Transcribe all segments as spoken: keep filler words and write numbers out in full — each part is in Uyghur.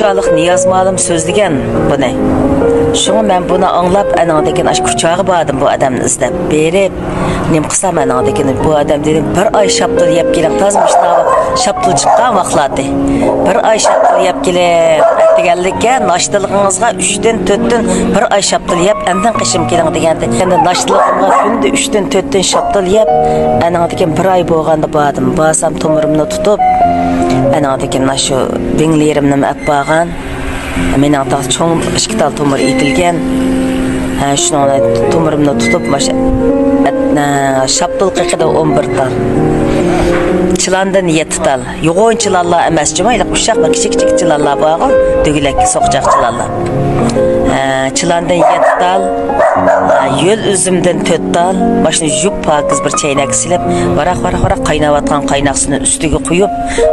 شۇڭلاشقا نىياز مۇئەللىم سۆزلىگەن بۇنى. شۇڭا مەن بۇنى ئاڭلاپ، ئانىڭدىن كېيىن ئاشۇ كۇچاغا باردىم، بۇ ئادەمنى ئىزدەپ بېرىپ. نېمە قىلسام، ئانىڭدىن كېيىن بۇ ئادەم دېدىم، بىر ئاي شاپتۇل يەپ كېلىڭ، تازا مۇشۇنداق شاپتۇل چىققان ۋاقىتلاتى. بىر ئاي شاپتۇل يەپ كېلىڭ، ئەتىگەنلىككە ناشتىلىقىڭىزغا ئۈچتىن، تۆتتىن بىر ئاي شاپتۇل يەپ، ئاندىن قېشىم كېلىڭ دېگەنتى. ئەمدى ناشتىلىقىمغا كۈندە ئۈچتىن، تۆتتىن شاپتۇل يەپ، ئانىڭدىن كېيىن بىر ئاي بولغاندا باردىم. بارسام تومۇرۇمنى تۇتۇپ، ئانىڭدىن كېيىن شۇ دىڭلىرىمنى ئەپ بارغان. مېنىڭ تاغ چوڭ ئىككى تال تومۇر ئېتىلگەن. ھە، شۇنىڭ بىلەن تومۇرۇمنى تۇتۇپ، ماش-، ئەت-، ئە، شاپتۇل قېقىدا ئون بىر تال. چىلاندىن يەتتە تال. يوغان چىلانلار ئەمەس جۇمۇ، ھېلىقى ئۇششاق بىر كىچىك كىچىك چىلانلار بارغۇ، دۆگىلەك سوقىچاق چىلانلار. ئە، چىلاندىن يەتتە تال، ئە، يۆل ئۈزۈمدىن تۆت تال، ماشۇنى يۇيۇپ پاكىز بىر چەينەككە سېلىپ، ۋاراق، ۋاراق، ۋاراق قايناۋاتقان قايناق سۇنى ئۈستىگە قۇيۇپ،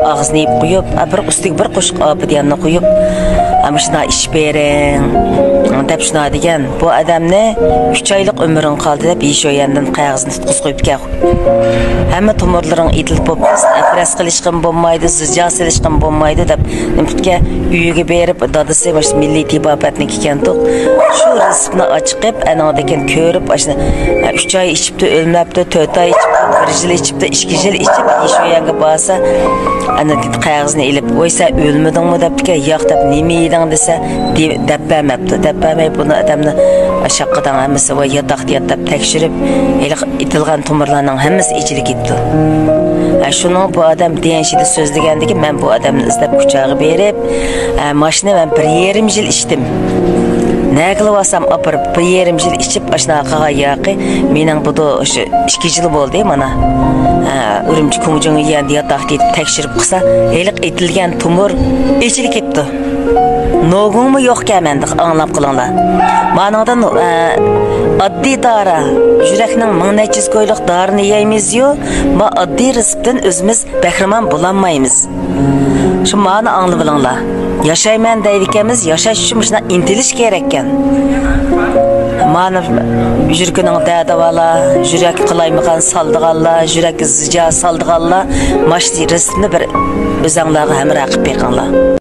ئاغزىنى يېپىپ قويۇپ، ئا، بىر ئۈستىگە بىر قوشۇق ئابىدىياننى قويۇپ، ئا، مۇشۇنداق ئىچىپ بېرىڭ دەپ شۇنداق دېگەن. بۇ ئادەمنى ئۈچ ئايلىق ئۆمرۈڭ قالدى دەپ يىشۆيەندىن قەغىزنى تۇتقۇزۇپ قويۇپكەن. ھەممە تومۇرلىرىڭ ئېتىلىپ بوپتۇ، ئەپرەس قىلىشقىمۇ بولمايدۇ، زىجا سېلىشقىمۇ بولمايدۇ دەپ نېمە قىپتىكەن، ئۆيىگە بېرىپ، دادىسى مۇشۇ مىللىي تېبابەتنىڭ ئىكەنتۇق، شۇ رېتسېپنى ئاچىقىپ، ئانىڭدىن كېيىن كۆرۈپ، ئاشۇ ئۈچ ئاي ئىچىپتۇ، ئۆلمەپتۇ، تۆت ئاي ئىچىپتۇ، بىر يىل ئىچىپتۇ، ئىككى يىل ئىچىپ، يىشۆيەنگە بارسا، ئانا قەغىزنى ئېلىپ، ۋوي، سەن ئۆلمىدىڭمۇ دەپتىكەن، ياق دەپ، نېمە يېدىڭ دېسە، دە-، دەپ بەرمەپتۇ. دەپ بەرمەي بۇنى ئادەمنى شاققىداڭ ھەممىسى ۋوي ياتاقتا يات دەپ تەكشۈرۈپ، ھېلىقى ئېتىلغان تومۇرلارنىڭ ھەممىسى ئېچىلىپ كېتىپتۇ. ھە، شۇنىڭ بۇ ئادەم دېيەنشىدە سۆزلىگەندىكىن، مەن بۇ ئادەمنى ئىزدەپ كۇچاغا بېرىپ، ھە، ماشىنا مەن بىر يېرىم يىل ئىچتىم. نەگىلا بارسام ئاپىرىپ، بىر يېرىم يىل ئىچىپ، ئاشۇنداق قىلغان ياقى، مېنىڭ بۇ دو-، شۇ ئىككى يىل بولدى مانا. ھە، ئۈرۈمچى كۇڭجۇڭ يۈەندە ياتاقتا يېتىپ تەكشۈرۈپ قىلسا، ھېلىقى ئېتىلگەن تومۇر ئېچىلىپ كېتىپتۇ. نوگۇڭمۇ يوقكەن مەندە، ئاڭلاپ قېلىڭلار. مانىڭدىن، ئە، ئاددىي دارا، يۈرەكنىڭ مىڭ نەچچە يۈز كويلۇق دارىنى يەيمىزيۇ، ما ئاددىي رېتسېپتىن ئۆزىمىز بەھرىمەن بولالمايمىز. شۇ مانى ئاڭلىۋېلىڭلار. ياشايمەن دەيدىكەنمىز، ياشاش ئۈچۈن مۇشۇنداق ئىنتىلىش كېرەككەن. مانا يۈرىكىنىڭ دەردى بارلار، يۈرەك قالايمىقان سالىدىغانلار، يۈرەككە زىجا سالىدىغانلار، ماشۇ رېتسېپنى بىر ئۆزەڭلارغا ھەمراھ قىلىپ بېقىڭلار.